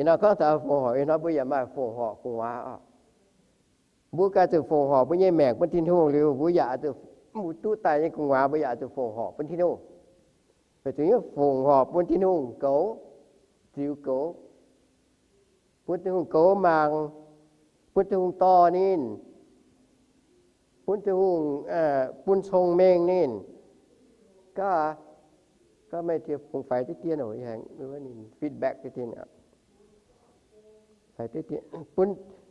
Ih hnoi gorngv taux fongc horc, ih hnoi mbuo yaac maaih fongc horc gu'nguaaz oc. Mbuo ganh zuqc fongc horc mbuo nyei maengc bun Tin-Hungh liuz, mbuo yaac zuqc, mbuo duqv daaih nyei gu'nguaaz mbuo yaac zuqc fongc horc bun Tin-Hungh. Weic zuqc fongc horc bun Tin-Hungh goux, ziux goux, bun Tin-Hungh goux mangc, bun Tin-Hungh dorh ninh, bun Tin-Hungh, bun cong-mengh ninh. Gaav, gaav meih fungx faix diqv dien, feedback diqv dien.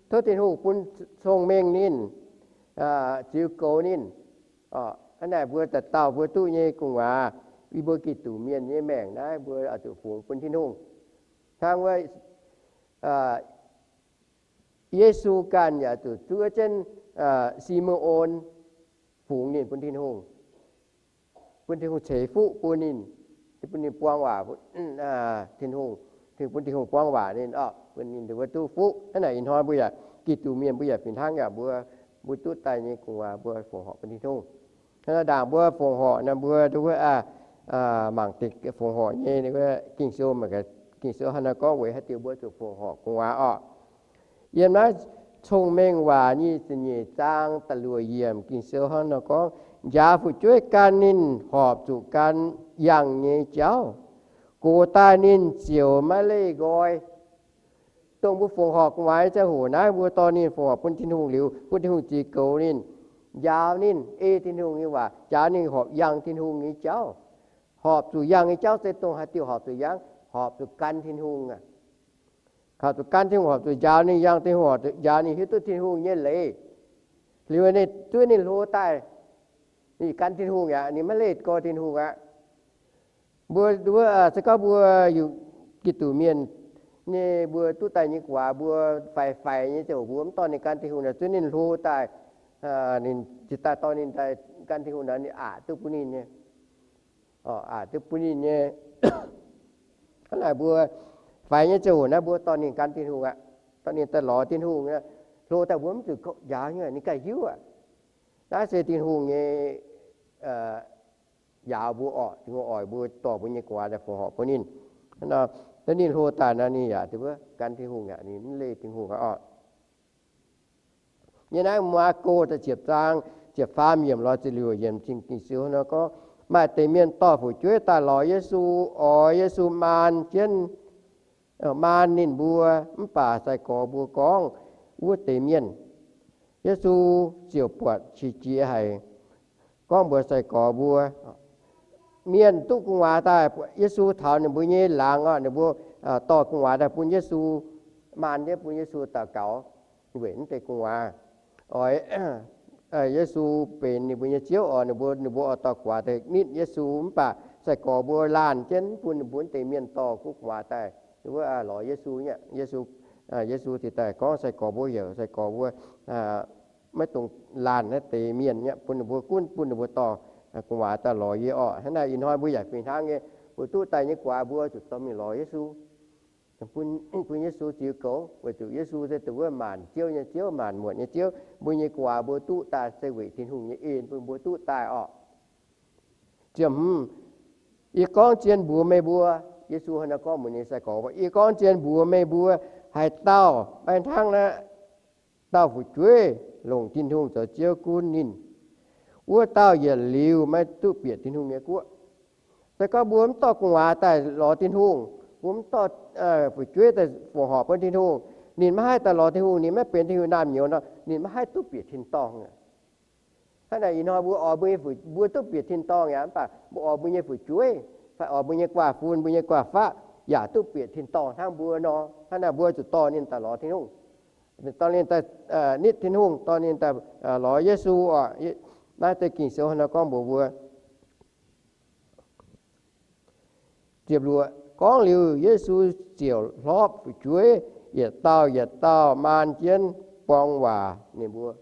Tov Tin-Hungh bun cong-mengh ninh, ziux goux ninh. Hnangv naaic mbuo dauh dauh mbuo duqv nyei gu'nguaaz, yie mbuo Giduc mienh nyei maengc naaiv mbuo oix zuqc fungx bun Tin-Hungh. Hnangv wuov, Yesu ganh yaac zuqc zuov jienv Si^me^on, fungx ninh bun Tin-Hungh, bun Tin-Hungh ceix fuqv bun ninh, bun ninh buang waac, Tin-Hungh, bun Tin-Hungh buang waac ninh, bun ninh duqv fuqv. Hnangv naaic ih hnoi mbuo yaac Giduc mienh mbuo yaac fih hnangv yaac mbuo, mbuo duqv daaih nyei gu'nguaaz mbuo fongc horc bun Tin-Hungh. Hnangv naaic ndaangc mbuo fongc horc naaic mbuo mangc deix fongc horc nyei Ging-Sou, Ging-Sou hnangv naaiv gorngv weic haaix diuc mbuo zuqc fongc horc gu'nguaaz orqc. Yiem naaiv Cong-Mengh Waac nyic ziepc nyeic zaang da'luoqc yiemc Ging-Sou hnangv nor gorngv, njaaux fu'jueiv gan ninh horpc zuqc gan yangh nyei jauv, gox daaih ninh ziouc maiv leih nqoi. Dongh mbuo fongc horc gu'nguaaz nyei ziangh hoc naaiv, mbuo dorh ninh fongc horc bun Tin-Hungh liuz, bun Tin-Hungh ziux goux ninh, njaaux ninh ei Tin-Hungh nyei waac, njaaux ninh horpc yangh Tin-Hungh nyei jauv. Horpc zuqc yangh nyei jauv se dongh haaix diuc horpc zuqc yangh? Horpc zuqc gan Tin-Hungh aqv. Horpc zuqc gan Tin-Hungh, horpc zuqc njaaux ninh yangh Tin-Hungh, horpc zuqc njaaux ninh hiuv duqv Tin-Hungh nyei leiz. Liuz ninh zuov ninh hlo daaih, ninh gan Tin-Hungh aqv, ninh maiv leih nqoi Tin-Hungh aqv. Mbuo, mbuo se gorngv mbuo Giduc mienh nyei, mbuo duqv daaih nyei gu'nguaaz, mbuo faix-faix nyei ziouc mbuo mv dorh ninh gan Tin-Hungh nor, zuov ninh hlo daaih, ninh ziouc daaih dorh ninh daaih gan Tin-Hungh nor, ninh aqc duqv bun ninh nyei. Aqc duqv bun ninh nyei. Hnangv naaic mbuo faix nyei ziouc naaiv mbuo dorh ninh gan Tin-Hungh aqv, dorh ninh daaih lorz Tin-Hungh, hlo daaih mbuo mv zuqc njaaux nyei, ninh ganh hiuv aqv. Naaiv se Tin-Hungh nyei njaaux mbuo orqc, Tin-Hungh oix mbuo dorh mbuo nyei gu'nguaaz daaih fongc horc bun ninh. Hnangv nor, ninh hlo daaih nor ninh yaac gan Tin-Hungh aqv, ninh mv leih Tin-Hungh aqv orqc. Yiem naaiv Maako da'ziepc zaang ziepc faam yiemc lorz ziepc luoqc yiemc Ging-Sou nor gorngv, maaih deix mienh dorh fu'jueiv daaih lorz Yesu, oix Yesu maan jienv, maan ninh mbuo, mv baac sai-gorx mbuo gorngv wuov deix mienh. Yesu ziouc buatc qiex jiez haic, gorngv mbuox sai-gorx mbuo, mienh duqv gu'nguaaz daaih, Yesu taux ninh mbuo nyei laangz orqc, ninh mbuo dorh gu'nguaaz daaih bun Yesu, maan jienv bun Yesu daux gaux, weic naaiv deix gu'nguaaz oix Yesu benx ninh mbuo nyei Ziouv orqc, ninh mbuo, ninh mbuo oix dorh gu'nguaaz daaih nitv Yesu. Mv baac sai-gorx mbuo laanh jienv bun ninh mbuo naaiv deix mienh dorh gu'nguaaz daaih, ninh mbuo lorz Yesu nyei. Yesu, Yesu ziouc daaih gorngv sai-gorx mbuo heuc sai-gorx mbuo maiv dungx laanh naaiv deix mienh nyei, bun ninh mbuo gunv bun ninh mbuo dorh gu'nguaaz daaih lorz yie orqc. Hnangv naaic ih hnoi mbuo yaac fih hnangv nyei, mbuo duqv daaih nyei gu'nguaaz mbuo zuqc dorh mingh lorz Yesu. Bun Yesu ziux goux, weic zuqc Yesu se dongh wuov maanc ziouv nyei Ziouv, maanc muotc nyei Ziouv. Mbuo nyei gu'nguaaz mbuo duqv daaih se weic Tin-Hungh nyei en bun mbuo duqv daaih orqc. Ziemx hmz, yie gorngv zien mbuox meih mbuo, Yesu hnangv naaiv gorngv mbuox ninh sai-gorx, yie gorngv zien mbuox meih mbuo, haaix dauh maiv hnangv naaiv dauh fu'jueiv longc Tin-Hungh zoux Ziouv gunv ninh, wuov dauh yietc liuz maiv duqv bieqc Tin-Hungh nyei guoqv. Se gorngv mbuo mv dorh gu'nguaaz daaih lorz Tin-Hungh, mbuo mv dorh fu'jueiv daaih fongc horc bun Tin-Hungh, ninh maiv haih daaih lorz Tin-Hungh, ninh maiv benx Tin-Hungh naamh nyouz nor, ninh maiv haih duqv bieqc tin-dorngh. Hnangv naaic ih hnoi mbuo oix mbuo, mbuo duqv bieqc tin-dorngh yaac mv baac mbuo oix mbuo nyei fu'jueiv fai oix mbuo nyei guaav fun, mbuo nyei guaav faqv yaac duqv bieqc tin-dorngh hnangv mbuo nor. Hnangv naaic mbuo zuqc dorh ninh daaih lorz Tin-Hungh, dorh ninh daaih nitv Tin-Hungh, dorh ninh daaih lorz Yesu oc. Naaiv deix Ging-Sou hnangv nor gorngv mbuox mbuo. Ziepc luoqc, gorngv liuz, Yesu ziouc hlorpv fu'jueiv yietc dauh yietc dauh maan jienv buang waac ninh mbuo.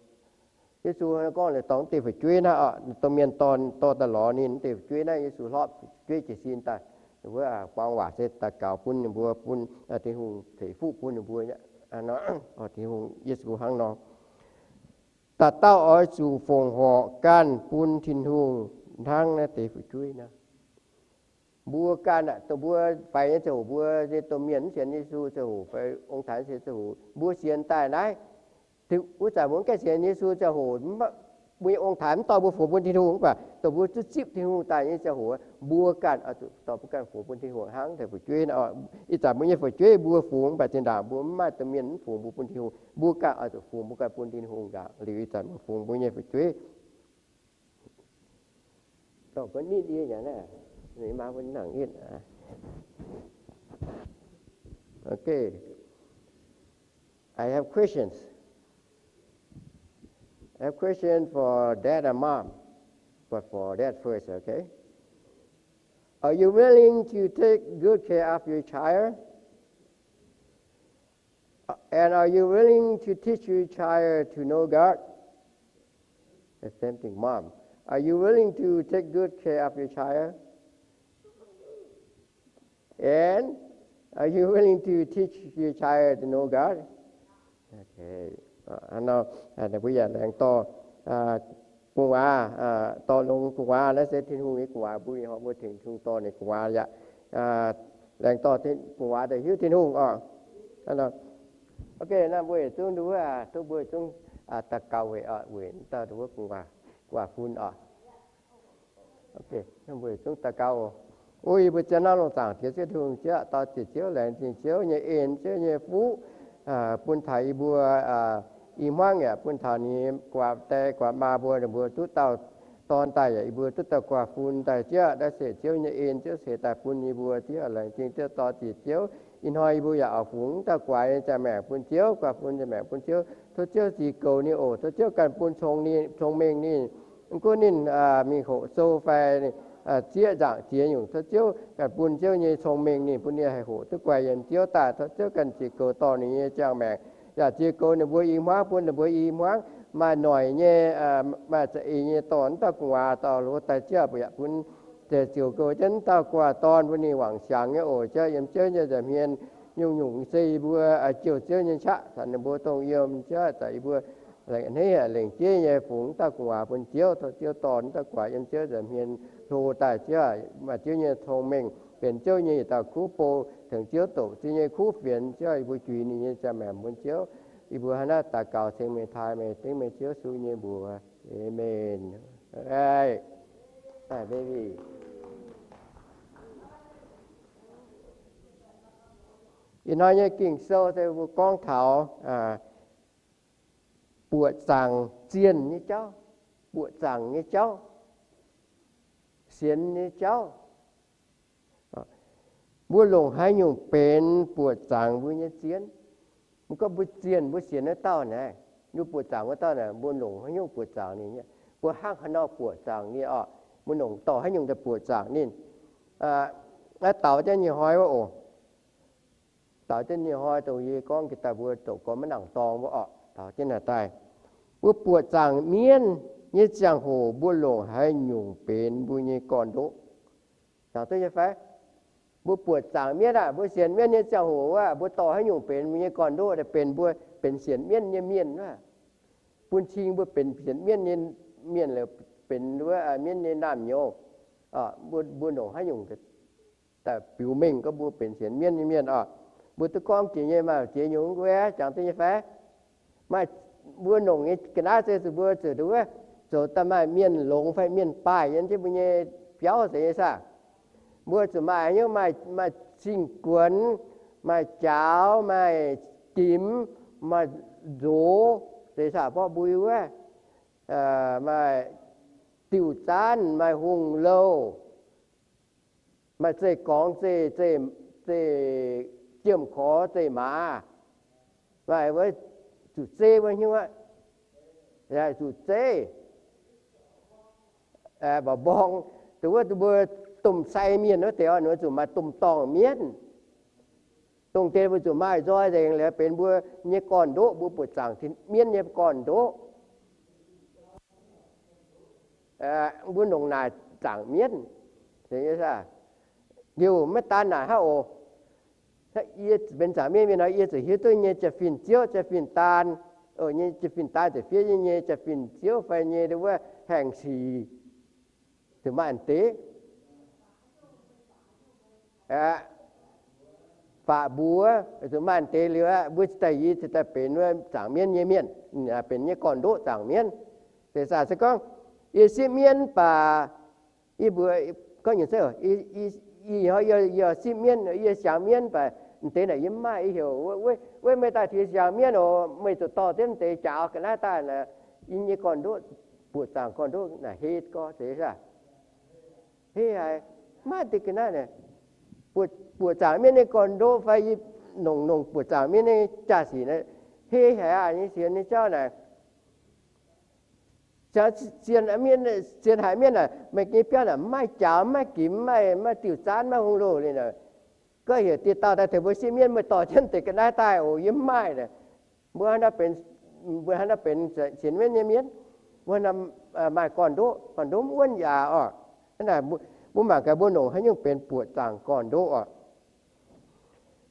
Yesu gorngv dongh deix fu'jueiv naaiv, dongh mienh dorh daaih lorz ninh deix fu'jueiv naaiv, Yesu hlorpv fu'jueiv jiez sin daaih, ninh mbuo buang waac se daux gaux bun ninh mbuo, bun Tin-Hungh ceix fuqv bun ninh mbuo. Tin-Hungh, Yesu hnangv nor, dauh dauh oix zuqc fongc horc ganh bun Tin-Hungh hnangv naaiv deix fu'jueiv naaiv. Mbuo ganh aqv, dongh mbuo faix nyei ziangh hoc, mbuo nyei domh mienh mv sienx Yesu ziangh hoc, fai ong-taaix sienx ziangh hoc, mbuo sienx daaih naaiv, wuov zanc mbuo mv gaengh sienx Yesu ziangh hoc, mbuo nyei ong-taaix mv dorh mbuo fungx bun Tin-Hungh, mv baac dongh mbuo zipv Tin-Hungh daaih nyei ziangh hoc, mbuo ganh oix zuqc dorh mbuo ganh fungx bun Tin-Hungh hnangv deix fu'jueiv. Ih zanc mbuo nyei fu'jueiv mbuo fungx, mv baac zinh ndaangc mbuo mv maaih domh mienh mv fungx mbuo bun Tin-Hungh, mbuo ganh oix zuqc fungx mbuo ganh bun Tin-Hungh ndaangc. Liuz ih zanc mbuo fungx mbuo nyei fu'jueiv. Okay. I have questions. I have question for dad and mom, but for dad first, okay? Are you willing to take good care of your child? And are you willing to teach your child to know God? The same thing, mom. Are you willing to take good care of your child? And are you willing to teach your child to know God? Okay. Hnangv nor, ninh mbuo yaac laengz dorh gu'nguaaz, dorh longx gu'nguaaz, naaiv se Tin-Hungh nyei gu'nguaaz, mbuo mienh horpc mbuo tengx Tin-Hungh dorh ninh gu'nguaaz yaac laengz dorh gu'nguaaz daaih hiuv Tin-Hungh oc. Ok, naaiv mbuo yietc zungv nduov, duqv mbuo yietc zungv daux gaux weic, weic dauh nduov gu'nguaaz, gu'nguaaz fun oc. Mbuo yietc zungv daux gaux. O yie mbuo zien naaiv longc zaangc Diex Ziouv Tin-Hungh, Ziouv dor ziec Ziouv, laengz zingh Ziouv nyei en, Ziouv nyei fuqv, bun taux yie mbuo i hmuangv yaac bun taux ninh guaax die guaax maa mbuo, ninh mbuo duqv dauh dorn daaih yaac yie mbuo duqv dauh guaax fun daaih. Ziouv naaiv se Ziouv nyei en, Ziouv ceix daaih bun yie mbuo. Ziouv laengz zingh Ziouv dor ziec Ziouv. Ih hnoi yie mbuo yaac oix fungx dauh guaax nyei ziangh maengc bun Ziouv, guaax fun ziangh maengc bun Ziouv. Tov Ziouv ziux goux ninh oc. Tov Ziouv ganh bun cong-mengh ninh. Mv gunv ninh mingh hoqc sou fai zieqv nzaangc jiex nyungc, tov Ziouv ganh bun Ziouv nyei cong-mengh ninh, bun ninh haih hoqc duqv guai yiem Ziouv daaih. Tov Ziouv ganh ziux goux dorh ninh nyei ziangh maengc, yaac ziux goux ninh mbuo i hmuangv, bun ninh mbuo i hmuangv maaih noic nyei, maaih za'eix nyei dorh wuov dauh gu'nguaaz dauh hlo daaih. Ziouv yaac bun ziux goux jienv wuov dauh guaax dorn bun ninh wangc siangx nyei oc. Ziouv yiem Ziouv nyei nza'hmien nyungc-nyungc se yie mbuo jouh Ziouv nyei qaqv, caux ninh mbuo dongh yiem. Ziouv zaqc yie mbuo lengc hneiv lengc jeiv nyei fungx wuov dauh gu'nguaaz bun Ziouv. Tov Ziouv dorh wuov dauh guaax yiem Ziouv nza'hmien hlo daaih. Ziouv maaih Ziouv nyei cong-mengh, benx Ziouv nyei yietc dauh kuv bou, tengx Ziouv doqc Ziouv nyei kuv fienx. Ziouv yie mbuo juix ninh nyei ziangh maengc bun Ziouv. Yie mbuo hnangv naaiv daux gaux ceng meih, taaih meih, dengv meih Ziouv Yesu nyei mbuox. Amen. Ih hnoi nyei Ging-Sou se mbuo gorngv taux buoqc zaangc zienh nyei jauv, buoqc zaangc nyei jauv, sienx nyei jauv. Mbuo longc haaix nyungc benx buoqc zaangc mbuo nyei zienh? Mv gorngv mbuo zienh mbuo sienx wuov dauh naaic, mbuo buoqc zaangc wuov dauh naaic, mbuo longc haaix nyungc buoqc zaangc ninh? Mbuo hnangv haaix nor buoqc zaangc ninh oc? Mbuo longc dorh haaix nyungc daaih buoqc zaangc ninh? Naaiv daaux jienv nyei hnoi wuov oc. Daaux jienv nyei hnoi dongh yie gorngv jiex daaih mbuo doqc gorn maiv nangc dorngx wuov oc. Daaux jienv naaic daaih, mbuo buoqc zaangc mienv nyei ziangh hoc mbuo longc haaix nyungc benx mbuo nyei gorn-ndoqv? Jangx duqv nyei fai? Mbuo buoqc zaangc mienv aah, mbuo sienx mienv nyei ziangh hoc wuov, mbuo dorh haaix nyungc benx mbuo nyei gorn-ndoqv? Benx mbuo benx sienx mienv nyei mienh wuov. Bun cing mbuo benx sienx mienv nyei mienh, benx wuov mienv nyei naamh nyouz. Mbuo longc haaix nyungc daaih biux mengh gorngv mbuo benx sienx mienv nyei mienh oc? Mbuo duqv gorngv jiex nyei maah, jiex nyungc wuov, jangx duqv nyei fai? Maaih, mbuo longc nyei ga'naaiv se zuqc mbuo zuqc nduov, zoux daaih maaih mienh longx fai mienh baaih yiem jienv mbuo nyei biauv zeiz nyei saah? Mbuo zuqc maaih haaix nyungc, maaih, maaih cing-guonx, maaih jaaux, maaih dimx, maaih nzox, zeiz saah, mborqv mbui wuov, maaih diuh zaanv, maaih hungh louh, maaih zeiv-gorngx, zeiv, zeiv, zeiv jiem-korx, zeiv maaz, maaih wuov zuqc zeiv wuov hnyouv aqv, zuqc zeiv, mba'mborng, dongh wuov mbuo domh sai mienh wuov deix oc, ninh mbuo zuqc maaih domh dorngh mienv. Dongh deix mbuo zuqc maaih nzoih nzengc liuz benx mbuo nyei gorn-ndoqv, mbuo buoqc zaangc mienv nyei gorn-ndoqv. Mbuo longc naaic zaangc mienv. Liuz maiv daan naaic hnangv oc. Yie benx zaangc mienv mienh nor, yie zuqc hiuv duqv nyei jaa-fin ziouv, jaa-fin daan, nyei jaa-fin daan ziouc fiev nyei jaa-fin ziouv fai nyei wuov haengh sic zuqc maaih deix. Aeqv, faqv mbuox zuqc maaih deix liuz aqv, mbuo cingx daaih yie cingx daaih benx wuov zaangc mienv nyei mienh, benx nyei gorn-ndoqv zaangc mienv. Se saah se gorngv yie sipv mienv baac, yie mbuox gorngv nyungc zeiv, yie, yie, yie sipv mienv, yie siangx mienv baac, deix naaic yie mv maaih, yie heuc wuov, meih daaih tiex siangx mienv oc, meih zuqc dorh jienv deix jaax ga'naaiv daaih naaic, yie nyei gorn-ndoqv, buoqc zaangc gorn-ndoqv naaic hei gorx deix saah? Hei haic, maiv deix ga'naaiv naaic, buoqc zaangc mienv nyei gorn-ndoqv fai yie nongc, nongc buoqc zaangc mienv nyei jaa-sic naaic, hei haic aqv nyei sienx nyei jauv naaic. Sienx, sienx haic mienv naaic, meih nyei biauv naaic mv maaih jaax, mv maaih gimx, mv maaih, mv maaih diuh zaanv, mv maaih hung loh liuz naaic, gorngv heuc dieh dauh daaih tengx mbuo sipv mienv, meih dorh jienv deix ga'naaiv daaih oc, yie mv maaih naaic. Mbuo hnangv naaiv benx, mbuo hnangv naaiv benx sienx mienv nyei mienh, mbuo maaih gorn-ndoqv, gorn-ndoqv mv wuonv yaac oc. Mbuo mangc gaax mbuo nongc haaix nyungc benx buoqc zaangc gorn-ndoqv oc.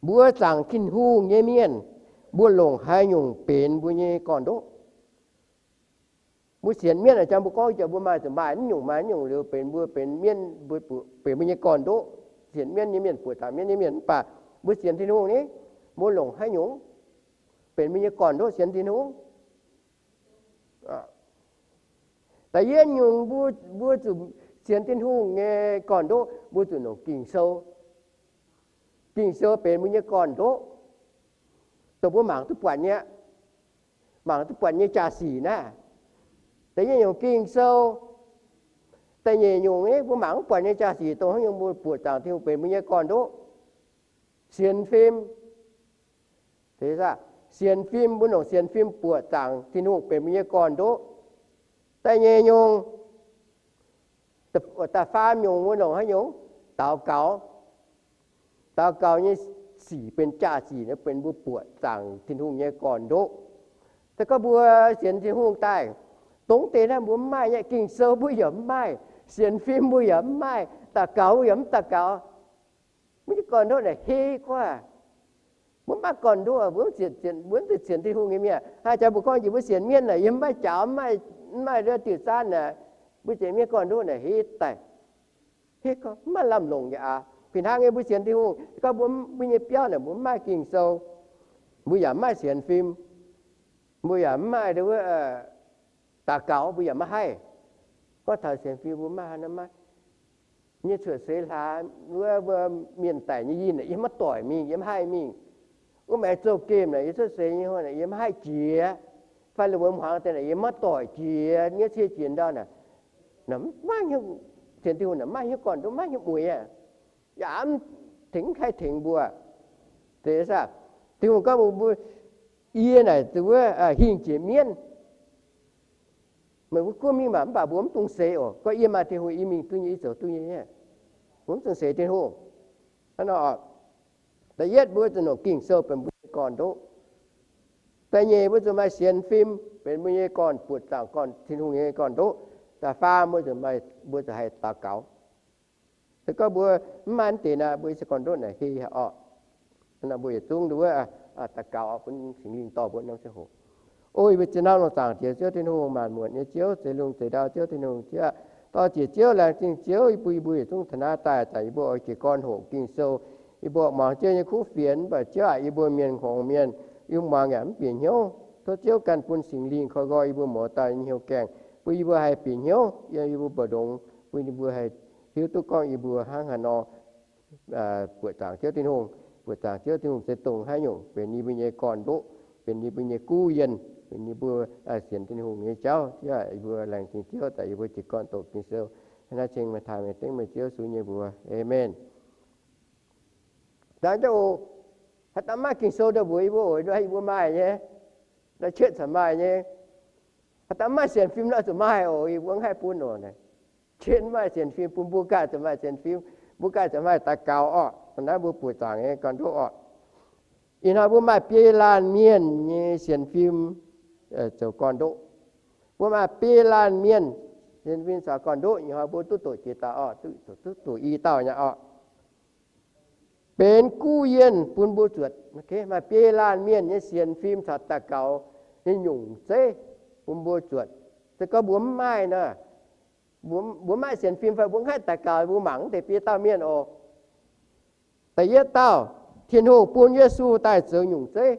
Mbuo zaangc Tin-Hungh nyei mienh, mbuo longc haaix nyungc benx mbuo nyei gorn-ndoqv? Mbuo sienx mienv jangx mbuo gorngv jiex mbuo maaih zuqc maaih naaiv nyungc maaih naaiv nyungc liuz benx mbuo benx mienv, benx mbuo nyei gorn-ndoqv. Sienx mienv nyei mienh, buoqc zaangc mienv nyei mienh, mv baac mbuo sienx Tin-Hungh ni, mbuo longc haaix nyungc benx mbuo nyei gorn-ndoqv sienx Tin-Hungh? Da'yietv nyungc, mbuo, mbuo zuqc sienx Tin-Hungh nyei gorn-ndoqv, mbuo zuqc nongc Ging-Sou. Ging-Sou benx mbuo nyei gorn-ndoqv, dongh mbuo mangc duqv buatc nyei, mangc duqv buatc nyei jaa-sic naaiv. Da'nyeic nyungc Ging-Sou. Da'nyeic nyungc mbuo mangc mv buatc nyei jaa-sic dongh haaix nyungc, mbuo buoqc zaangc Tin-Hungh benx mbuo nyei gorn-ndoqv. Sienx fim. Sienx fim, mbuo nongc sienx fim buoqc zaangc Tin-Hungh benx mbuo nyei gorn-ndoqv. Da'nyeic nyungc, da'faam nyungc mbuo nongc haaix nyungc? Daux gaux. Daux gaux nyei sic benx jaa-sic, benx mbuo buoqc zaangc Tin-Hungh nyei gorn-ndoqv. Se gorngv mbuo sienx Tin-Hungh daaih, dongh deix naaiv mbuo mv maaih nyei, Ging-Sou mbuo yaac mv maaih, sienx fim mbuo yaac mv maaih, daux gaux mbuo yaac mv daux gaux, mbuo nyei gorn-ndoqv naaic hei guaav. Mbuo mv maaih gorn-ndoqv, mbuo mv zuqc sienx Tin-Hungh nyei mienh. Haaix zanc mbuo gorngv jiex mbuo sienx mienv naaic, yie mv maaih jaax, mv maaih, mv maaih diuh zaanv naaic, mbuo sienx mienv gorn-ndoqv naaic hei daaih. Hei gorngv mv maaih lamh longc nyei aqv. Fih hnangv nyei mbuo sienx Tin-Hungh, gorngv mbuo, mbuo nyei biauv naaic mbuo mv maaih Ging-Sou, mbuo yaac mv maaih sienx fim, mbuo yaac mv maaih daux gaux, mbuo yaac maiv haih. Gorngv taux sienx fim mbuo maiv haaix nor maiv nyei cuotv seix hlaax wuov, mbuo mienh daic nyei yinh naaic yie maiv doic mingh, yie mv haih mingh. Wuov maengx zouv gemh naaic yie cuotv seix nyei haaix naaic yie maiv haih jiex. Fai lungh muonz hmuangx deix naaic yie maiv doic jiex, nyei cie jiex ndau naaic, maiv hnyouv, sienx Tin-Hungh naaic maiv hnyouv gorn-ndoqv, maiv hnyouv mueiz aqv. Yaac mv tengx, mv haih tengx mbuo. Deix saah, Tin-Hungh gorngv mbuo, yie naaic zuqc wuov hingh jiex mienv. Meih mbuo gunv mingh maah, mv baac mbuo mv dungx seix oc. Gorngv yie maaih Tin-Hungh, yie mingh duqv nyei, yie zoux duqv nyei. Mbuo mv dungx seix Tin-Hungh. Hnangv nor oc, da'yietv mbuo zuqc nongc Ging-Sou benx mbuo nyei gorn-ndoqv. Da'nyeic mbuo zuqc maaih sienx fim benx mbuo nyei gorn, buoqc zaangc gorn, Tin-Hungh nyei gorn-ndoqv. Da'faam mbuo zuqc maaih, mbuo zuqc haih daux gaux. Se gorngv mbuo mv maaih mv deix naaic, mbuo nyei gorn-ndoqv naaic hei haic orqc. Mbuo yietc zungv nduov daux gaux bun Singx Lingh dorh mbuo norm ziangh hoc. O yie mbuo ziex norm longc zaangc Diex Ziouv Tin-Hungh, maanc muotc nyei Ziouv, zeix lungh zeix ndau Ziouv Tin-Hungh, Ziouv aah! Dorh Diex Ziouv, laengz zingh Ziouv, yie mbuo, yie mbuo yietc zungv taux naaiv daaih, daaih yie mbuo oix jiez gorn hoqc Ging-Sou. Yie mbuo muangx Ziouv nyei kuv fienx, mv baac Ziouv aah! Yie mbuo mienh hngongx mienh, yie mbuo muangx yaac mv bieqc hnyouv. Tov Ziouv ganh bun Singx Lingh koi nqoi yie mbuo mouz dauh nyei hnyouv gaengh, bun yie mbuo haih bieqc hnyouv, yie mbuo mbu'ndongx, bun yie mbuo haih hiuv duqv gorngv yie mbuo hnangv haaix nor buoqc zaangc Ziouv Tin-Hungh. Buoqc zaangc Ziouv Tin-Hungh se dongh haaix nyungc benx yie mbuo nyei gorn-ndoqv, benx yie mbuo nyei guv yienh, benx yie mbuo sienx Tin-Hungh nyei jauv. Ziouv aah! Yie mbuo laengz zingh Ziouv, daaih yie mbuo jiez gorn doqc Ging-Sou. Naaiv ceng meih taaih meih dengv meih Ziouv Yesu nyei mbuox. Aamen. Dangh jienv oc, haaix dauh maiv Ging-Sou daaih mbuox yie mbuo oc, yie mbuo maaih nyei, la'cietv caux maaih nyei. Haaix dauh maiv maaih sienx fim nor zuqc maaih oc, yie mbuo mv haih bun oc. Qienx maaih sienx fim bun mbuo ganh zuqc maaih sienx fim, mbuo ganh zuqc maaih daux gaux orqc. Naaiv mbuo buoqc zaangc nyei gorn-ndoqv orqc. Ih hnoi mbuo maaih biei laanh mienh nyei sienx fim zoux gorn-ndoqv. Mbuo maaih biei laanh mienh sienx fim caux gorn-ndoqv, ih hnoi mbuo duqv doqc jiex dauh orqc, duqv doqc i dauh nyei orqc. Benx guv yienh bun mbuo zuotc. Maaih biei laanh mienh nyei sienx fim caux daux gaux nyei nyungc zeiv bun mbuo zuotc. Se gorngv mbuo mv maaih nor, mbuo maiv sienx fim fai mbuo mv haih daux gaux, mbuo mangc mv deix biei dauh mienh oc. Da'yietv dauh, Tin-Hungh bun Yesu daaih zoux nyungc zeiv.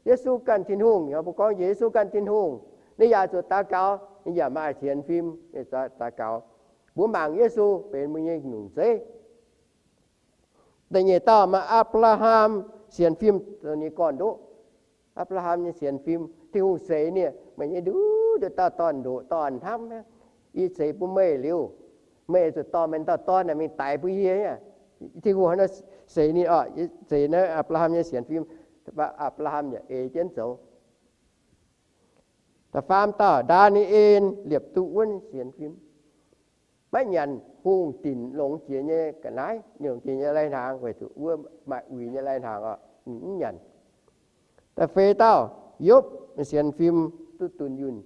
Yesu ganh Tin-Hungh, mbuo gorngv njiec Yesu ganh Tin-Hungh, ninh yaac zuqc daux gaux, ninh yaac maaih sienx fim, ninh daux gaux. Mbuo mangc Yesu benx mbuo nyei nyungc zeiv. Da'nyeic dauh maaih Apc^laa^ham sienx fim, ninh gorn-ndoqv. Apc^laa^ham nyei sienx fim, Tin-Hungh seix ninh, meih nyei nduqc nduqc dauh dorn-ndoqv, dorn hnamv, yie ceix bun meih liuz, meih zuqc dorh meih dauh dorn naaic mingh daix bun yie. Tin-Hungh seix ninh oc, seix naaiv Apc^laa^ham nyei sienx fim, Apc^laa^ham yaac ei jienv zoux. Da'faam dauh, Ndaa^ni^en, liepc duqv wuonv sienx fim. Maiv nyanc hungh dinc longx jiex nyei ga'naaiv, longx jiex nyei lai-hnaangx, weic zuqc wuov maaih uix nyei lai-hnaangx oc, ninh mv nyanc. Da'feix dauh, Yopv, sienx fim duqv dunh yunh.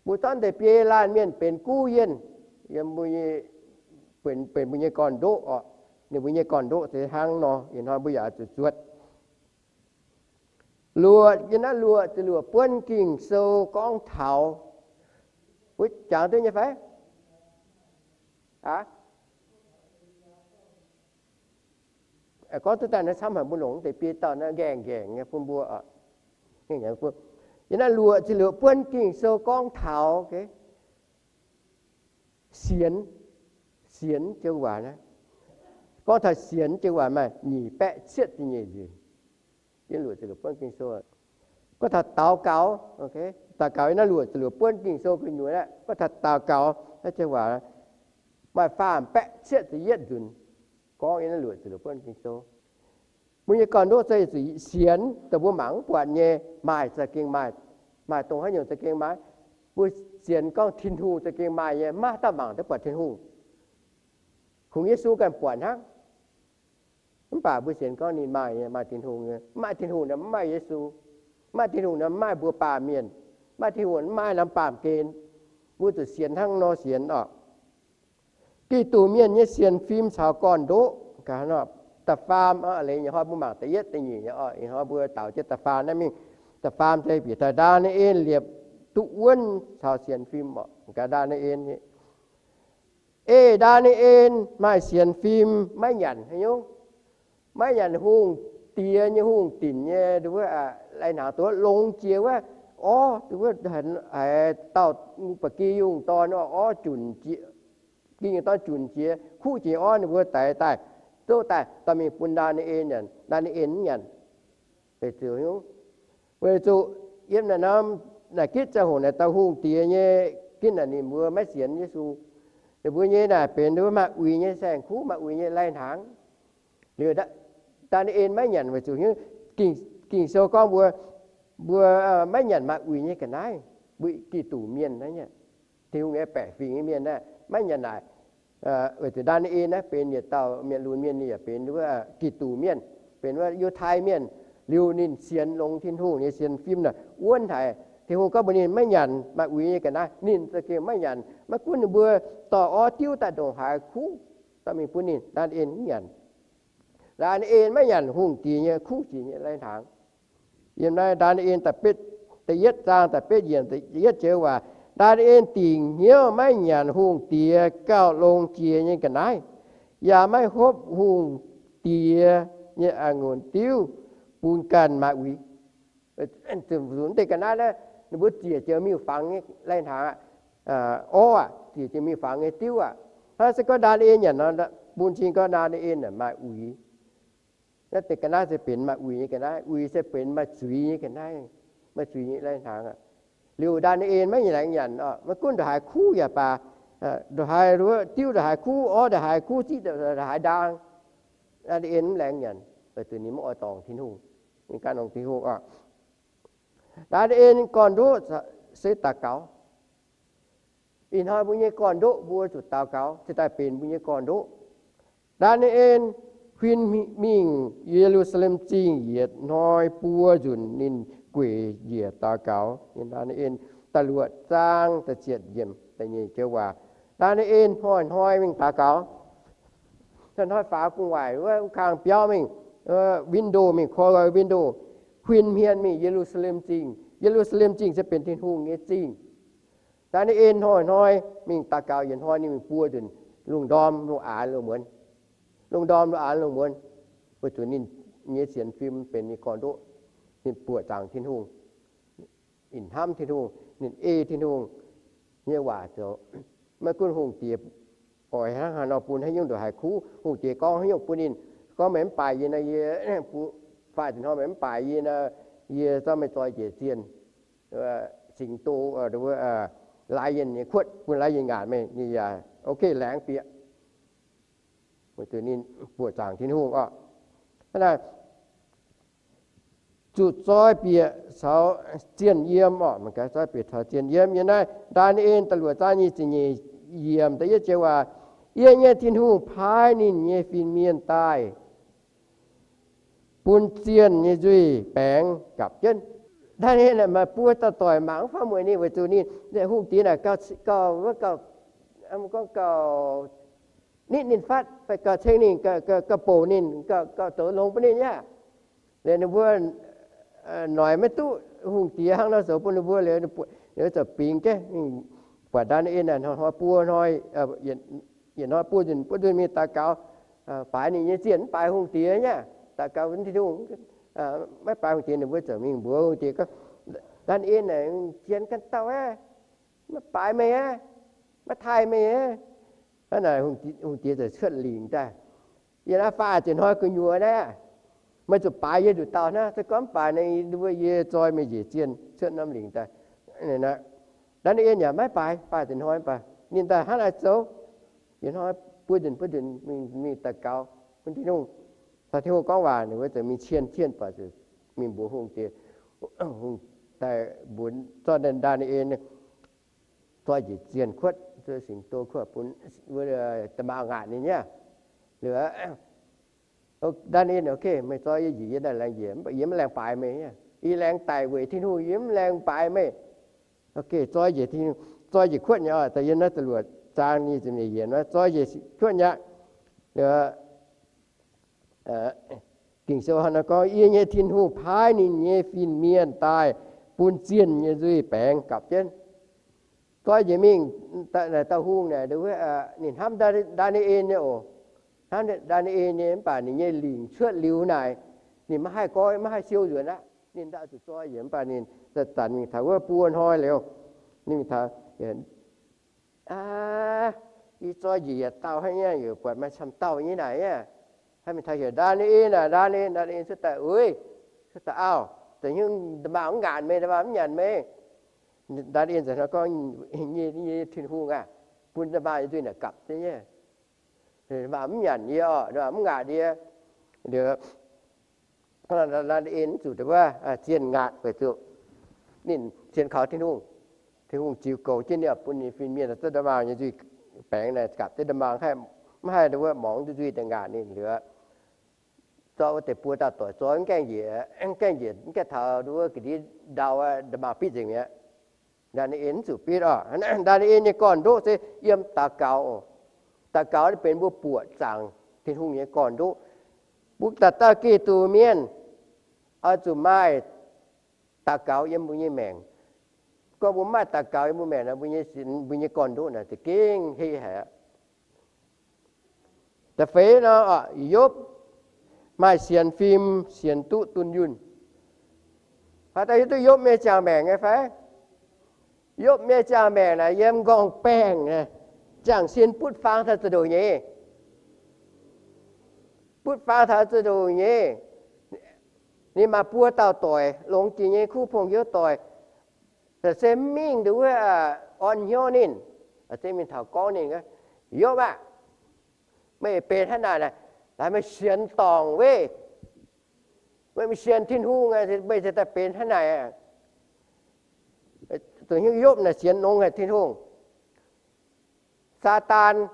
Mbuo zorqv deix biei laanh mienh benx guv yienh, yiem mbuo nyei, benx, benx mbuo nyei gorn-ndoqv oc. Ninh mbuo nyei gorn-ndoqv se hnangv nor, ih hnoi mbuo yaac zuqc zuotc. Luoqc, yiem naaiv luoqc ziepc luoqc buonv Ging-Sou gorngv taux, wuov jangx duqv nyei fai? Aa? Gorngv duqv daaih naaiv camv haic, mbuo longc deix biei dauh naaiv nqaengh nqaengh nyei bun mbuo oc. Yiem naaiv luoqc ziepc luoqc buonv Ging-Sou gorngv taux sienx, sienx joux waac naaiv. Gorngv taux sienx joux waac maaih nyic baeqv cietv ziepc nyeic nzunc. Yiem luoqc ziepc luoqc buonv Ging-Sou. Gorngv taux daux gaux, daux gaux yiem naaiv luoqc ziepc luoqc buonv Ging-Sou gu'nyuoz aqv. Gorngv taux daux gaux naaiv joux waac maaih faam baeqv cietv ziepc yietv nzunc. Gorngv yiem naaiv luoqc ziepc luoqc buonv Ging-Sou. Mbuo nyei gorn-ndoqv se zuqc sienx dongh mbuo mangc mv buatc nyei, maaih za'gengh maaih, maaih dongh haaix nyungc za'gengh maaih. Mbuo sienx gorngv Tin-Hungh za'gengh maaih nyei, maiv dauh mangc duqv buatc Tin-Hungh. Kungx Yesu ganh buatc hnangv. Mv baac mbuo sienx gorngv ninh maaih nyei, maaih Tin-Hungh nyei. Mv maaih Tin-Hungh nor mv maaih Yesu. Mv maaih Tin-Hungh nor mv maaih mbuo baamh mienh. Mv maaih Tin-Hungh mv maaih norm baamh gen. Mbuo zuqc sienx hnangv nor sienx oc. Giduc mienh nyei sienx fim caux gorn-ndoqv. Da'faam, leiz nyei hnoi mbuo mangc da'yietv da'nyeic nyei oc. Ih hnoi mbuo daaux jienv da'faam naaiv mingh. Da'faam se bieqc daaih Ndaa^ni^en liepc duqv wuonv caux sienx fim oc. Gaax Ndaa^ni^en nyei. Ei Ndaa^ni^en maaih sienx fim maiv nyanc haaix nyungc, maiv nyanc hungh diex nyei, hungh dinc nyei, wuov lai-hnaangx dongh wuov longx jiex wuov, orv, wuov haiz dauh ba'gi yungh dorn orv junc jiex, ba'gi yungh dorn junc jiex, kuv jiex orv, ninh mbuo daix daaih, zouv daaih dorh mingh bun Ndaa^ni^en nyanc, Ndaa^ni^en mv nyanc. Weic zuqc, weic zuqc yiem naaic norm naaic gitv ziangh hoc naaic dauh hungh diex nyei gitv naaic ninh mbuo maiv sienx Yesu. Ninh mbuo nyei naaic benx maaih uix nyei saeng-kuv, maaih uix nyei lai-hnaangx. Liuz Ndaa^ni^en maiv nyanc weic zuqc Ging-Sou gorngv mbuo, mbuo maiv nyanc maaih uix nyei ga'naaiv, mbuo Giduc mienh naaiv nyei, Tin-Hungh nyei baeqc fingx nyei mienh naaiv maiv nyanc naaic. Weic zuqc Ndaa^ni^en naaiv benx yietc dauh mienh lunx mienh, ninh yaac benx wuov Giduc mienh, benx wuov Yiutai mienh. Liuz ninh sienx longx Tin-Hungh nyei sienx fim naaic wuonv haic. Tin-Hungh gorngv mbuox ninh maiv nyanc maaih uix nyei ga'naaiv, ninh za'gengh maiv nyanc. Maiv gunv ninh mbuo dorh orv diuv daaih ndongc haaix kuv dorh mingh bun ninh, Ndaa^ni^en mv nyanc. Ndaa^ni^en maiv nyanc hungh diex nyei kuv jiex nyei lai-hnaangx. Yiem naaiv Ndaa^ni^en da'betv, da'yietv zaang da'betv yiemc, da'yietv joux waac, Ndaa^ni^en dingc hnyouv maiv nyanc hungh diex gauh longx jiex nyei ga'naaiv, yaac maiv hopv hungh diex nyei a'ngunc diuv bun ganh maaih uix. Deix ga'naaiv naaiv, ninh mbuo ziec jienv miuc-fangx nyei lai-hnaangx aqv, orv aqv, ziec jienv miuc-fangx nyei diuv aqv. Hnangv se gorngv Ndaa^ni^en nyanc nor, bun cing gorngv Ndaa^ni^en maaih uix. Naaiv deix ga'naaiv se benx maaih uix nyei ga'naaiv, uix se benx maaih zuiz nyei ga'naaiv, maaih zuiz nyei lai-hnaangx aqv. Liuz Ndaa^ni^en maiv laengz nyanc oc, maiv gunv ndongc haaix kuv yaac baac, ndongc haaix diuv, ndongc haaix kuv orv, ndongc haaix kuv ziqv, ndongc haaix ndaang, Ndaa^ni^en mv laengz nyanc, weic zuqc ninh mv oix dorngc Tin-Hungh, ninh ganh longc Tin-Hungh oc. Ndaa^ni^en gorn-ndoqv se daux gaux. Ih hnoi mbuo nyei gorn-ndoqv mbuo zuqc daux gaux cingx daaih benx mbuo nyei gorn-ndoqv. Ndaa^ni^en huin mingh Ye^lu^saa^lem Zingh yietc hnoi buo nzunc ninh gueic njiec daux gaux. Ndaa^ni^en da'luoqc zaang da'ziepc yiemc da'nyeic joux waac. Ndaa^ni^en hnoi-hnoi mingh daux gaux. Hnoi-hnoi faaux gu'nguaaic wuov kang biauv mingh, window mingh, koi window, huin hmien mingh Ye^lu^saa^lem Zingh. Ye^lu^saa^lem Zingh se benx Tin-Hungh nyei zingh. Ndaa^ni^en hnoi-hnoi mingh daux gaux yietc hnoi ninh mingh buo nzunc lungh ndorm lungh aanx lungh muonz. Lungh ndorm lungh aanx lungh muonz. Weic zuqc ninh nyei sienx fim benx ninh gorn-ndoqv, ninh buoqc zaangc Tin-Hungh, ninh hnamv Tin-Hungh, ninh ei Tin-Hungh nyei waac zoux. Maiv gunv hungh diex oix hnangv haaix nor bun haaix nyungc ndongc haaix kuv, hungh diex gorngv haaix nyungc bun ninh, gorngv meih mv baaix yie nor, yie faah ziepc hnoi meih mv baaix yie nor, yie zorqv meih zoi njiec zienh, singx do, lion nyei kuotv, bun lion ngaatc meih, ninh yaac ok, laengz bieqc. Weic zuqc ninh buoqc zaangc Tin-Hungh oc. Hnangv naaic, zuqc zoi bieqc caux zienh yiem oc, mangc gaax, zoi bieqc caux zienh yiem. Yiem naaiv Ndaa^ni^en da'luoqc zaang nyic ziepc nyeic yiemc da'yietv joux waac, Yie nyei Tin-Hungh paaiv ninh nyei fin-mienh daaih bun zienh nyei nzuih baengx gapv jienv. Ndaa^ni^en maaih buo dauh doic mangc mv faaux mueic ninh, weic zuqc ninh hungh diex naaic gauh, gauh, gorngv gauh nitv ninh fatv, fai gauh ceng ninh, gauh bouc ninh, gauh zoux longx bun ninh nyei aqv. Liuz ninh mbuo noic maiv duqv hungh diex hnangv nor zoux bun ninh mbuo liuz, ninh mbuo ziouc bingx jienv, buatc Ndaa^ni^en hnoi-hnoi buo hnoi, yietc hnoi buo nzunc buo nzunc mingh daux gaux, baaix ninh nyei zienh, mv baaix hungh diex nyei aqv. Daux gaux bun Tin-Hungh, maiv baaix hungh diex. Ninh mbuo ziouc mingh mbuox hungh diex gorngv, Ndaa^ni^en naaic zien ganh dauh aqv, maiv baaix meih aqv, maiv taaih meih aqv. Hnangv naaic hungh diex ziouc cuotv lingc daaih, Yie naaiv faah ziepc hnoi gu'nyuoz naaiv, meih zuqc baaix yie nduqc dauh hnangv. Se gorngv mv baaix, ninh mbuo yie zoi meih njiec zienh cuotv norm lingc daaih. Ndaa^ni^en yaac maiv baaix, faah ziepc hnoi mv baac ninh daaih hnangv naaiv zoux. Yietc hnoi buo nzunc buo nzunc mingh daux gaux bun Tin-Hungh, caux Tin-Hungh gorngv waac. Ninh mbuo ziouc mingh cien, cien baac ziouc mingh mbuox hungh diex, hungh daaih mbuox zorqv Ndaa^ni^en zoi njiec zienh kuotv, zoi singx do kuotv bun da'maauh ngaatc ninh nyei aqv. Liuz, Ndaa^ni^en, ok, meih zoi yie njiec, yie daaih laengz njiec, yie mv laengz baaix meih. Yie laengz daic weic Tin-Hungh, yie mv laengz baaix meih. Ok, zoi njiec, zoi njiec kuotv nyei oc. Da'yietv naaiv da'luoqc zaang nyic ziepc nyeic yiemc, zoi njiec kuotv nyei aqv. Ging-Sou hnangv naaiv gorngv, Yie nyei Tin-Hungh paaiv ninh nyei fin-mienh daaih bun zienh nyei nzuih baengx gapv jienv. Zoi njiec mingh, dauh hungh naaic, ninh hnamv Ndaa^ni^en nyei oc. Hnamv Ndaa^ni^en nyei, mv baac ninh nyei lingc cuotv liuz naaic, ninh maiv haih goiv, maiv haih siou nzuonx aqv. Ninh ndau zuqc zoi njiec, mv baac ninh zanc-zanc mingh taux wuov buo hnoi liuz, ninh mingh taux, Aa, yie zoi njiec yietc dauh hnangv nyei, yaac buatc maaih camv dauh nyei naaic aqv. Hnangv mingh taux heuc Ndaa^ni^en aac, Ndaa^ni^en, Ndaa^ni^en cuotv daaih, Uix, cuotv daaih, Auv, da'nyungc nda'maauh mv ngaatc meih, nda'maauh mv nyanc meih. Ndaa^ni^en nzengc hnangv gorngv, Yie, yie Tin-Hungh aah, bun nda'maauh nyei nzuih naaic gapv jienv nyei. Nda'maauh mv nyanc yie oc, nda'maauh mv ngaatc yie. Liuz, Ndaa^ni^en mv zuqc wuov zienh ngaatc weic zuqc ninh sienx kaux Tin-Hungh. Tin-Hungh ziux goux jienv ninh, bun ninh fin-mienh za'gengh nda'maauh nyei nzuih baengx naaic gapv jienv nda'maauh, mv haih wuov mongc nzuih daaih ngaatc ninh. Liuz, zorqv wuov deix buo dauh doic zoi mv gaengh njiec, mv gaengh njiec, mv gaengh taux wuov ga'ndiev ndau, nda'maauh bitv nzengc mi'aqv. Ndaa^ni^en mv zuqc bitv oc. Ndaa^ni^en nyei gorn-ndoqv se yiem daux gaux oc. Daux gaux benx mbuo buoqc zaangc Tin-Hungh nyei gorn-ndoqv. Mbuo dauh dauh Giduc mienh oix zuqc maaih daux gaux yiem mbuo nyei maengc. Gorngv mbuo mv maaih daux gaux yiem mbuo maengc nor, mbuo nyei, mbuo nyei gorn-ndoqv naaic za'gengh heh haic aqv. Da'feix nor, Yopv maaih sienx fim, sienx duqv dunh yunh. Haaix dauh hiuv duqv Yopv nyei ziangh maengc nyei fai? Yopv nyei ziangh maengc naaic yiem nqorngv-baengh, ziangh sin butv faang taux zuqc ndoqc nyeiz. Butv faang taux zuqc ndoqc nyeiz. Ninh maaih buo dauh doic, longx jiex nyei kuv pong hnyouv doic. Se mingh nduov wuov orn hnyouv ninh, se mingh taux gorngv ninh, Yopv aah! Meih benx hnangv naaic, laaix meih sienx dorngc weiv. Meih mv sienx Tin-Hungh, meih se daaih benx hnangv naaic. Zuqc hiuv Yopv naaic sienx nongx haic Tin-Hungh. Saadaan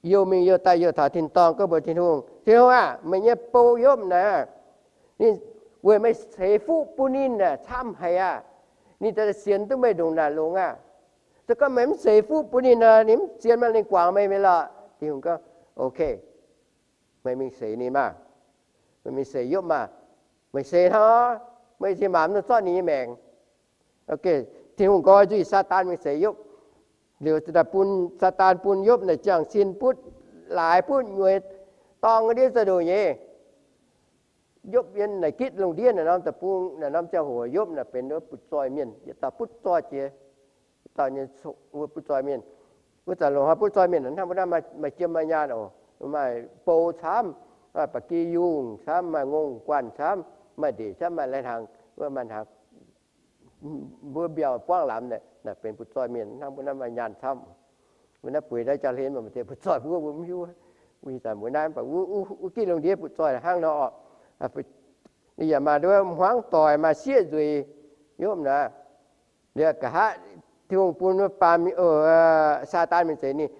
youh mingh youh daaih youh taux tin-dorngh gorngv mbuox Tin-Hungh, Tin-Hungh aah! Meih nyei bou Yopv naaic, ninh weic meih ceix fuqv bun ninh aah, camv haic aqv. Ninh daaih sienx duqv meih ndongc naaic longx aqv. Se gorngv meih mv ceix fuqv bun ninh nor, ninh mv sienx meih, ninh guangc meih mi'aqv lorqc. Tin-Hungh gorngv, Ok, meih mingh ceix ninh maah! Meih mingh ceix Yopv maah! Meih ceix hnangv, meih cingx maanc mv nor zorqv ninh nyei maengc. Tin-Hungh nqoi nzuih Saadaan mingh ceix Yopv. Liuz bun Saadaan bun Yopv naaic ziangh sin butv, laaix butv nyueiz, dorng ndiev za'ndoqc nyei. Yopv yiem naaic gitv lungh ndiev naaic norm deic-bung, naaic norm ziangh hoc Yopv naaic benx wuov butv-zoih mienh, yietc dauh butv-zoih jiex dauh nyei, wuov butv-zoih mienh. Wuov zanc loz-hnoi butv-zoih mienh hnangv mbuo naaiv maaih jiem maaih nyaanh oc, maaih bou camv, maaih ba'gi yungh camv, maaih ngongh guanh camv, maaih ndeic camv, maaih lai hnaangx, wuov maaih hnaangx, mbuo mbiauh buangv lamz naaic, naaic benx butv-zoih mienh hnangv mbuo naaiv maaih nyaanh camv. Mbuo naaiv bueix naaiv jauv-hlen maaih deix butv-zoih mbuo, mbuo mv hiuv. Wuov zanc mbuo naaiv mv baac wuov gitv lungh ndiev butv-zoih hnangv nor oc. Yaac maaih nduov hmuangv doic, maaih sieqv nzueic, Yopv naaic. Liuz nqa'haav Tin-Hungh bun wuov baamh, Saadaan mingh zeix ninh,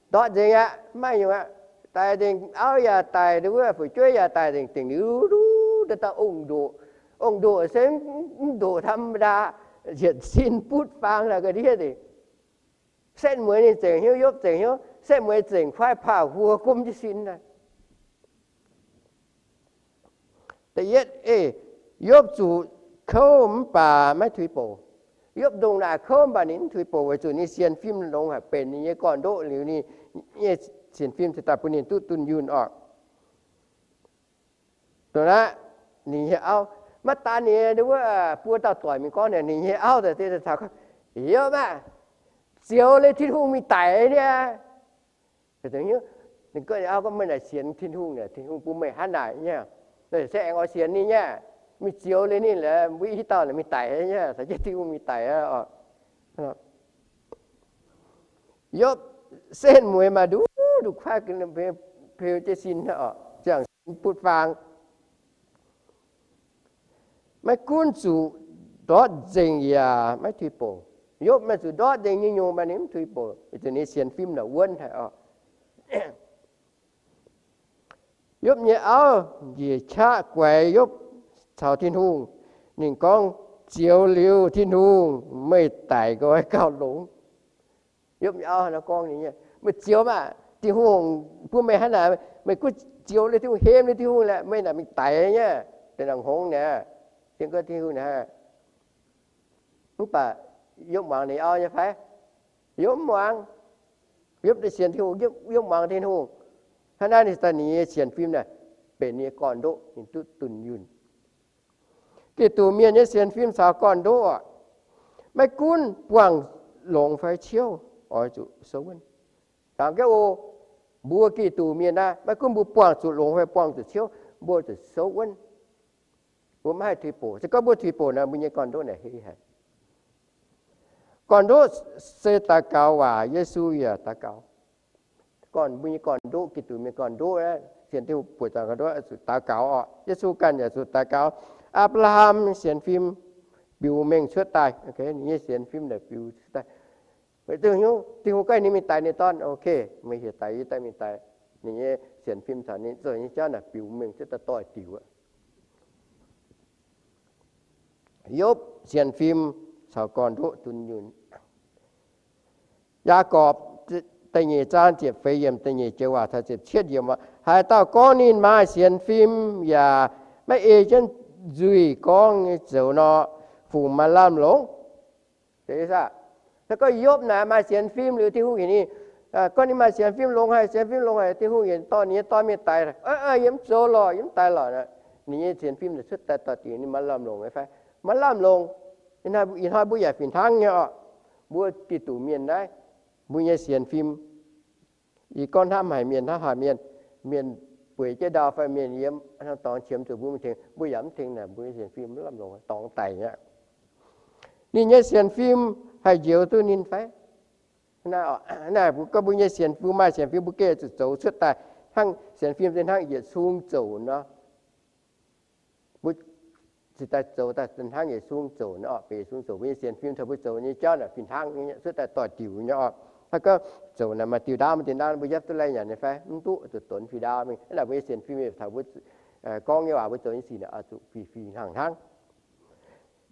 ndortv nzengc aqv, maiv nyungc aqv. Daic nzengc, auv yaac daic, nduov fu'jueiv yaac daic nzengc, dingc liuz duqv dauh dauh ong-ndoqc. Ong-ndoqc se mv ndoqc ธรรมดา, yietc sin butv faang naaic ga'ndiev nzengc. Setv mueiz ninh zengc hnyouv, Yopv zengc hnyouv, setv mueiz zengc kuaaiv paauh huo gomv jienv sin naaic. Da'yietv, Yopv zuqc kouv mv baac maiv tuix bouc. Yopv ndongc naaic kouv mv baac ninh mv tuix bouc weic zuqc ninh sienx fim longx haic, benx ninh nyei gorn-ndoqv liuz, ninh nyei sienx fim cingx daaih bun ninh duqv dunh yunh oc. Dongh naaiv ninh nyei auv maiv daan ninh wuov buo dauh doic mingh gorngv, ninh nyei auv daaih taux, Yopv aah, zioux liuz Tin-Hungh mingh daic niaa. Ninh gorngv, Auv, gorngv meih naaic sienx Tin-Hungh, Tin-Hungh bun meih hnangv naaic nyei, se aengx oix sienx ninh nyei. Mingh zioux liuz ninh laaix mbuo i dauh naaic mingh daic nyei, caux jienv Tin-Hungh mingh daic oc. Yopv setv mueiz maaih nduqc nduqc kuaaiv peu jienv sin, ziangh sin butv faang. Maiv gunv zuqc ndortv nzengc yaac maiv tuix bouc. Yopv maaih zuqc ndortv nzengc nyei nyungc, mv baac ninh mv tuix bouc, weic zuqc ninh sienx fim naaic wuonv haic oc. Yopv nyei auv njiec qaqv guaix Yopv caux Tin-Hungh. Ninh gorngv, Zioux liuz Tin-Hungh, meih daic nqoi gauh longx. Yopv nyei auv nor gorngv ninh nyei, Meih zioux maah! Tin-Hungh bun meih hnangv naaic, meih gunv zioux liuz Tin-Hungh, hemx liuz Tin-Hungh laaix, meih naaic mingh daic nyei, deix nangc hngongx naaic, sienx gorngv Tin-Hungh naaic. Mv baac Yopv muangx ninh auv nyei fai? Yopv mv muangx. Yopv sienx Tin-Hungh, Yopv muangx Tin-Hungh. Hnangv naaiv ninh daaih ninh nyei sienx fim naaic benx ninh nyei gorn-ndoqv, ninh duqv dunh yunh. Giduc mienh nyei sienx fim caux gorn-ndoqv oc, maiv gunv buangh longx fai ciouv, oix zuqc souv wuonv. Jangx jienv oc, mbuo Giduc mienh naaiv, maiv gunv mbuo buangh zuqc longx fai buangh zuqc ciouv, mbuo zuqc souv wuonv. Mbuo maiv haih tuix bouc. Se gorngv mbuo tuix bouc naaic, mbuo nyei gorn-ndoqv naaic hei haic. Gorn-ndoqv se daux gaux waac, Yesu yaac daux gaux. Gorn, mbuo nyei gorn-ndoqv, Giduc mienh gorn-ndoqv, sienx Tin-Hungh buoqc zaangc gorn-ndoqv zuqc daux gaux oc. Yesu ganh yaac zuqc daux gaux. Apc^laa^ham sienx fim biux mengh cuotv daaih, ninh nyei sienx fim naaic biux cuotv daaih. Weic zuqc hnyouv Tin-Hungh ganh ninh mingh daix ninh dorn, ok, meih heuc daix yie daaih mingh daix. Ninh nyei sienx fim caux ninh zoux nyei jauv naaic biux mengh cuotv daaih doix-diuc aqv. Yopv sienx fim caux gorn-ndoqv dunh yunh. Yaagorpc da'nyeic zaang ziepc feix yiemc, da'nyeic joux waac taux ziepc cietv yiemc, haaix dauh gorngv ninh maaih sienx fim yaac maiv ei jienv nzuih gorngv nyei zoux nor, fungc maaih lamh longc. Se gorngv Yopv naaic maaih sienx fim liuz, Tin-Hungh heuc ninh, gorngv ninh maaih sienx fim longx haic, sienx fim longx haic, Tin-Hungh heuc dorh ninh nyei dorn mingh daix, yie mv zoux lorqc, yie mv daix lorqc. Ninh nyei sienx fim naaic cuotv daaih doix-diuc, ninh maaih lamh longc nyei fai? Maaih lamh longc. Ih hnoi mbuo yaac fih hnangv nyei oc. Mbuo Giduc mienh naaiv, mbuo nyei sienx fim, yie gorngv hnamv haic mienh, hnamv haic mienh, mienh bueix jienv ndau fai mienh yiem dorngx qiemx zuqc mbuo mingh tengx, mbuo yaac mv tengx naaic, mbuo nyei sienx fim mv lamh longc, dorngx daic aqv. Ninh nyei sienx fim haih njoux duqv ninh fai? Naaiv, naaiv mbuo gorngv mbuo nyei sienx, mbuo maaih sienx fim, mbuo gengh zuqc zoux cuotv daaih hnangv sienx fim se hnangv yietc sung zouc nor. Mbuo ziouc daaih zoux daaih hnangv yietc sung zouc nor, benx yietc sung zouc. Mbuo nyei sienx fim taux mbuo zoux nyei jauv naaic fih hnangv nyei, cuotv daaih doix-diuc nyei oc. Hnangv gorngv zouc naaic maaih diuh ndaauv, maaih diuh ndaauv mbuo yiapv duqv lai nyanc nyei fai? Mv duqv, zuqc donx fih ndaauv mingh. Naaiv mbuo nyei sienx fim taux mbuo gorngv nyei waac, mbuo zoux nyei sic naaic oix zuqc fih fih hnangv hnangv.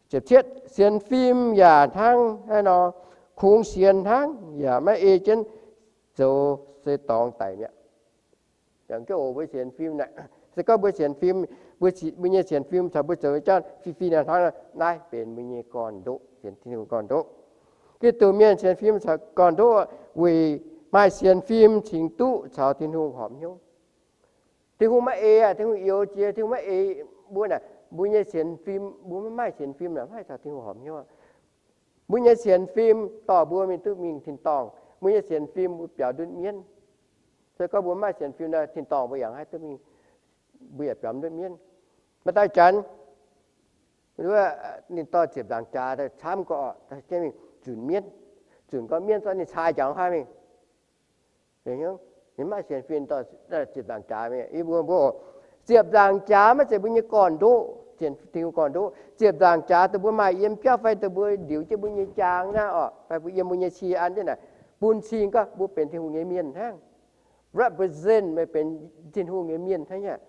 Ziepc cietv, sienx fim yaac hnangv naaiv nor, kungx sienx hnangv yaac maiv ei jienv zoux se dorngx daic mi'aqv. Yangh jienv oc, mbuo sienx fim naaic, se gorngv mbuo sienx fim, mbuo nyei sienx fim caux mbuo zoux nyei jauv fih fih hnangv hnangv, naaiv benx mbuo nyei gorn-ndoqv, sienx Tin-Hungh gorn-ndoqv. Giduc mienh sienx fim caux gorn-ndoqv weic maaih sienx fim cingx duqv caux Tin-Hungh horpc hnyouv. Tin-Hungh maiv eix aqv. Tin-Hungh youx jiex, Tin-Hungh maiv eix mbuo naaic. Mbuo nyei sienx fim, mbuo maiv maaih sienx fim naaic, maiv haih caux Tin-Hungh horpc hnyouv. Mbuo nyei sienx fim dorh mbuo mingh duqv mingh tin-dorngh. Mbuo nyei sienx fim mbuo biaux ndutv mienv. Se gorngv mbuo maiv maaih sienx fim nor, tin-dorngh mbuo yaac haih duqv mingh, mbuo yaac biaux ndutv mienv. Maaih dauh janx, ninh dorh ziepc nzaangc jaax camv gorqv, zunc mienv, zunc gorngv mienv zorqv ninh caa jangx haav mingh. Ninh maiv sienx fim dorh ziepc nzaangc jaax mingh. Yie mbuo mbuo oc, ziepc nzaangc jaax maiv zeiz mbuo nyei gorn-ndoqv, Tin-Hungh gorn-ndoqv. Ziepc nzaangc jaax dongh mbuo maaih yiem biauv fai dongh mbuo ndiux jienv mbuo nyei jaang naaiv oc, fai mbuo yiem mbuo nyei cie an jienv naaic, bun cing gorngv mbuo benx Tin-Hungh nyei mienh hnangv. Represent meih benx Tin-Hungh nyei mienh hnangv nyei.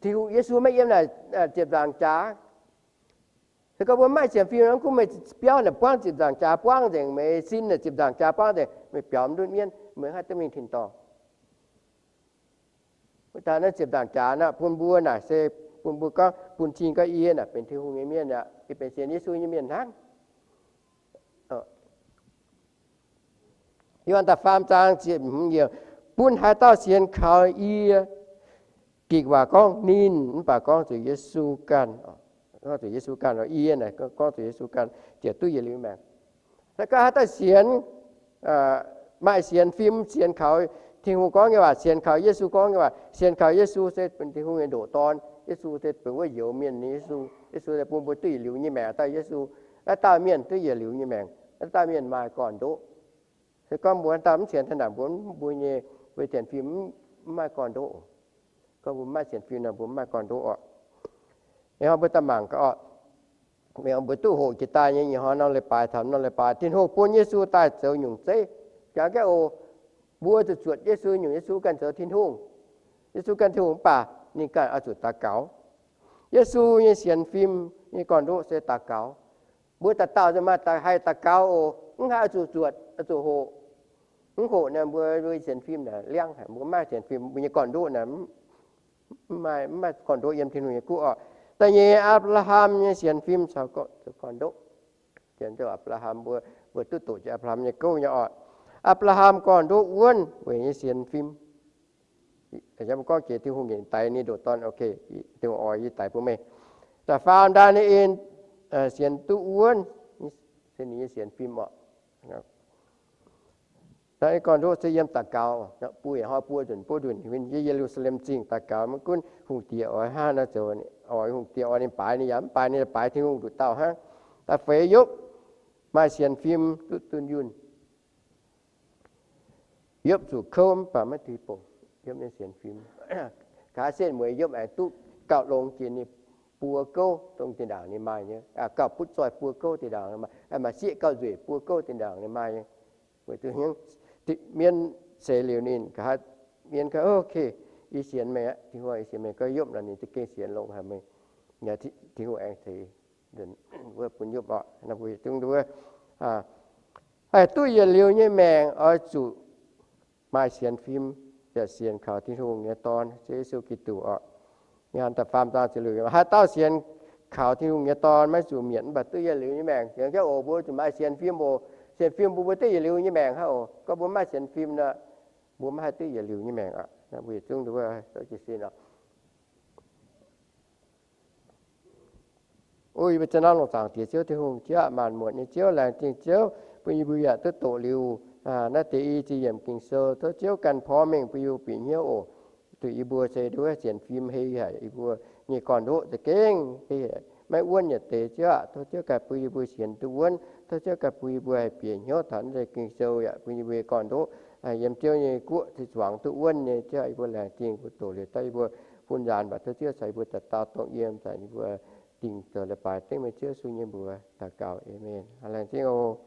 Tin-Hungh, Yesu maiv yiem naaic ziepc nzaangc jaax. Se gorngv mbuo maiv maaih sienx fim nor, gunv meih biauv naaic buangv ziepc nzaangc jaax buangv nzengc, meih sin naaic ziepc nzaangc jaax buangv nzengc, meih biaux ndutv mienv, meih haih duqv mingh tin-dorngh. Wuov daaih naaiv ziepc nzaangc jaax naaic bun mbuo naaic se bun mbuo gorngv, bun cing gorngv yie naaic benx Tin-Hungh nyei mienh aqv, yie benx sienx Yesu nyei mienh hnangv. Yo^han da'faam zaang ziepc hmz yiemc, bun haaix dauh sienx kaux yie, gikc waac gorngv ninh, mv baac gorngv zuqc Yesu ganh, gorngv zuqc Yesu ganh, yie naaic gorngv zuqc Yesu ganh, ziouc duqv yietc liuz maengc. Se gorngv haaix dauh sienx, maaih sienx fim, sienx kaux Tin-Hungh gorngv nyei waac, sienx kaux Yesu gorngv nyei waac, sienx kaux Yesu se benx Tin-Hungh nyei ndoqc Dorn, Yesu se benx wuov njoux mienh nyei Yesu, Yesu se bun mbuo duqv yietc liuz nyei maengc. Dauh Yesu, naaiv dauh mienh duqv yietc liuz nyei maengc, naaiv dauh mienh maaih gorn-ndoqv. Se gorngv mbuo dauh mv sienx, taux naaic mbuo, mbuo nyei, mbuo sienx fim mv maaih gorn-ndoqv. Gorngv mbuo mv maaih sienx fim nor, mbuo mv maaih gorn-ndoqv oc. Ih hnoi mbuo daaih mangc gaax oc. Mbuo duqv hoqc jiex daaih nyei, ih hnoi norm leiz-baaix, taux norm leiz-baaix Tin-Hungh bun Yesu daaih zoux nyungc zeiv. Jangx jienv oc, mbuo zuqc zuotc Yesu nyungc, Yesu ganh zoux Tin-Hungh. Yesu ganh Tin-Hungh mv baac ninh ganh oix zuqc daux gaux. Yesu nyei sienx fim nyei gorn-ndoqv se daux gaux. Mbuo dauh dauh maaih haih daux gaux oc, mv haih oix zuqc zuotc, oix zuqc hoqc. Mv hoqc naaic mbuo, mbuo sienx fim naaic liangv haic, mbuo mv maaih sienx fim, mbuo nyei gorn-ndoqv naaic mv maaih, mv maaih gorn-ndoqv yiem Tin-Hungh nyei guoqv oc. Da'nyeic, Apc^laa^ham nyei sienx fim caux gorn-ndoqv. Sienx Apc^laa^ham, mbuo, mbuo duqv doqc jiex Apc^laa^ham nyei gouv nyei oc. Apc^laa^ham gorn-ndoqv wuonv weic nyei sienx fim. Mbuo gorngv jiex Tin-Hungh njiec daix ninh ndoqc Dorn, ok, Tin-Hungh oix yie daix bun meih. Da'faam, Ndaa^ni^en sienx duqv wuonv, se ninh nyei sienx fim oc. Gorn-ndoqv se yiem daux gaux, buo hnoi buo nzunc, buo nzunc yiem Ye^lu^saa^lem Zingh daux gaux, maiv gunv hungh diex oix hnangv haaix nor zoux, oix hungh diex oix ninh baaix ninh yaac mv baaix, ninh baaix Tin-Hungh nduqc dauh hnangv. Da'feix, Yopv maaih sienx fim duqv dunh yunh. Yopv zuqc kouv mv baac maiv duih bouc. Yopv nyei sienx fim, nqa'haav setv mueiz Yopv aengx duqv gauh longx jiex ninh buo gouv dongh zinh ndaangc ninh maaih nyei, gauh butv zoih buo gouv zinh ndaangc, maaih sieqv gauh nzueic buo gouv zinh ndaangc ninh maaih nyei. Weic zuqc hnyouv mienv seix liuz ninh, nqa'haav mienv gorngv, ok, yie sienx meih aqv, Tin-Hungh, yie sienx meih. Gorngv Yopv nor ninh za'gengh sienx longx haic meih. Tin-Hungh aengx ceix wuov bun Yopv oc. Mbuo yietc zungv nduov, haih duqv yietc liuz nyei maengc oix zuqc maaih sienx fim, yaac sienx kaux Tin-Hungh nyei Dorn, Ziouv Yesu Giduc oc. Yo^han da'faam zaang ziepc luoqc, haaix dauh sienx kaux Tin-Hungh nyei Dorn maiv zuqc mietc, mv baac duqv yietc liuz nyei maengc. Sienx jienv oc, mbuo zuqc maaih sienx fim oc. Sienx fim bun mbuo duqv yietc liuz nyei maengc hnangv oc. Gorngv mbuo maiv maaih sienx fim nor, mbuo maiv haih duqv yietc liuz nyei maengc aqv. Naaiv mbuo yietc zungv nduov, zoux jiez sin oc. O yie mbuo ziang naaiv longc zaangc Diex Ziouv Tin-Hungh, Ziouv aac, maanc muotc nyei Ziouv, laengz zingh Ziouv bun yie mbuo yaac duqv doqc liuz naaiv deix i ziex yiemc Ging-Sou. Tov Ziouv ganh porv mengh bun yie mbuo bieqc hnyouv oc. Duqv yie mbuo se nduov sienx fim hei haic, yie mbuo nyei gorn-ndoqv za'gengh hei haic, maiv wuonv yietc deix. Ziouv aac, tov Ziouv ganh bun yie mbuo sienx duqv wuonv. Tov Ziouv ganh bun yie mbuo haih bieqc hnyouv taux naaiv deix Ging-Sou yaac bun yie mbuo nyei gorn-ndoqv yiem Ziouv nyei guoqv se zuangx duqv wuonv nyei. Ziouv aac, yie mbuo laengz zingh mbuo doqc liuz daaih yie mbuo bun nzaanx, mv baac tov Ziouv caux yie mbuo daaih dauh dongh yiem, caux yie mbuo dingc zoux leiz-baaix dengv meih Ziouv Yesu nyei mbuox daux gaux. Aamen. Laengz zingh oc.